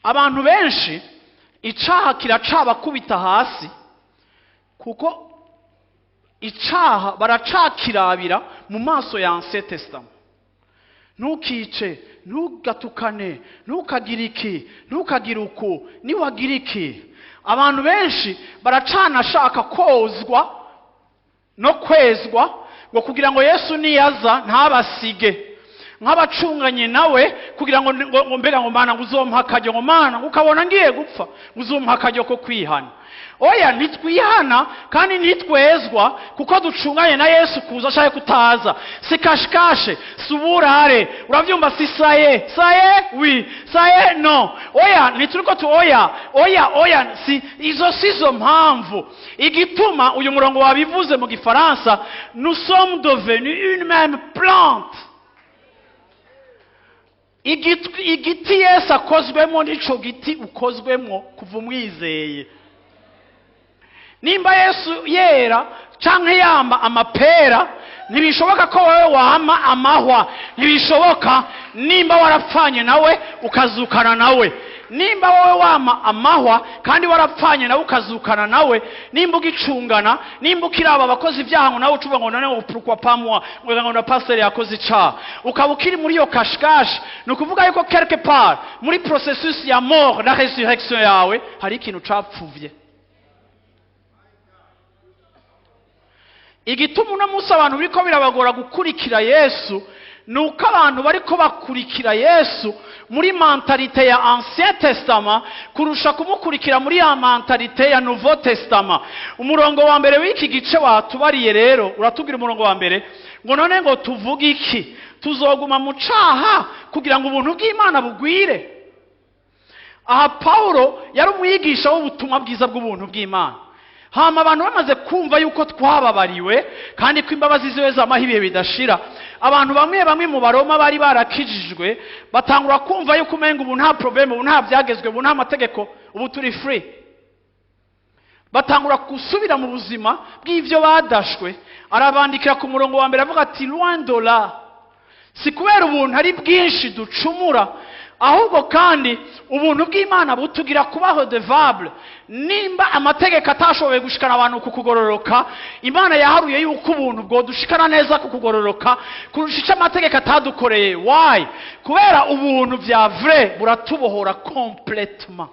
Abantu benshi icaha kiracabakubita hasi, kuko icaha baracakirabira mu maso ya Ancien Testament. Ntukice, ntugatukane, ntukagire iki, ntukagire uku, niwagira iki. Abantu benshi baracanashaka kozwa no kwezwa ngo kugira ngo Yesu niyaza ntabasige nk'abacunganye nawe, kugira ngo ngo mbega ngo Mana ngo uzompa akaryo, ngo Mana ngo ukabona ngiye gupfa ngo uzompa akaryo ko kwihana. Oya, ntitwihana kandi ntitwezwa kuko ducunganye na Yesu kuza ashaka kutaza. Si kashikashe, si uburare, uravyumva, si saye saye oui saye no. Oya, ntituriko tu oya oya oya, si izo, sizo mpamvu. Igituma uyu murongo wabivuze mu gifaransa, nous sommes devenus une même plante. Igiti Yesu akozwemo nico giti ukozwemo kuva umwizeye. Nimba Yesu yera canke yamba amapera, ntibishoboka ko wowe wama amahwa, ntibishoboka. Nimba warapfanye nawe ukazukana nawe, nimba wowe wama amahwa kandi warapfanye nawe ukazukana nawe, nimba ugicungana, nimba ukiraba abakozi ibyaha ngo nawe ucuba ngo none ngo pourquoi pas moi, ngo ngo na pasteur yakoze icaha, ukaba ukiri muri iyo kashikashi, ni ukuvuga yuko quelque part muri processus ya mort na résurrection yawe hari ikintu capfuvye. Igituma uno munsi abantu biriko birabagora gukurikira Yesu ni uko abantu bariko bakurikira Yesu muri mentalité ya Ancien Testament kurusha kumukurikira muri ya mentalité ya Nouveau Testament. Umurongo wa mbere w'iki gice watubariye rero uratubwira umurongo wa mbere ngo none ngo tuvuge iki? Tuzoguma mu caha kugira ngo ubuntu bw'Imana bugwire? Aha Paulo yari umwigisha w'ubutumwa bwiza bw'ubuntu bw'Imana. Hama abantu bamaze kumva yuko twababariwe kandi ko imbabazi ziwe zamaho ibihe bidashira, abantu bamwe bamwe mu Baroma bari barakijijwe batangura kumva yuko umenga ubu nta problème, ubu nta byagezwe, ubu nta mategeko, ubu turi free. Batangura gusubira mu buzima bw'ivyo badashwe. Arabandikira ku murongo wa mbere avuga ati loin de là, si kubera ubuntu ari bwinshi ducumura, ahubwo kandi ubuntu bw'Imana butugira kubaho redevable. Nimba amategeko atashoboye gushikana abantu ku kugororoka, Imana yaharuye yuko ubuntu bwodushikana neza ku kugororoka kurusha ico amategeko atadukoreye. Why? Kubera ubuntu vya vrai buratubohora complètement.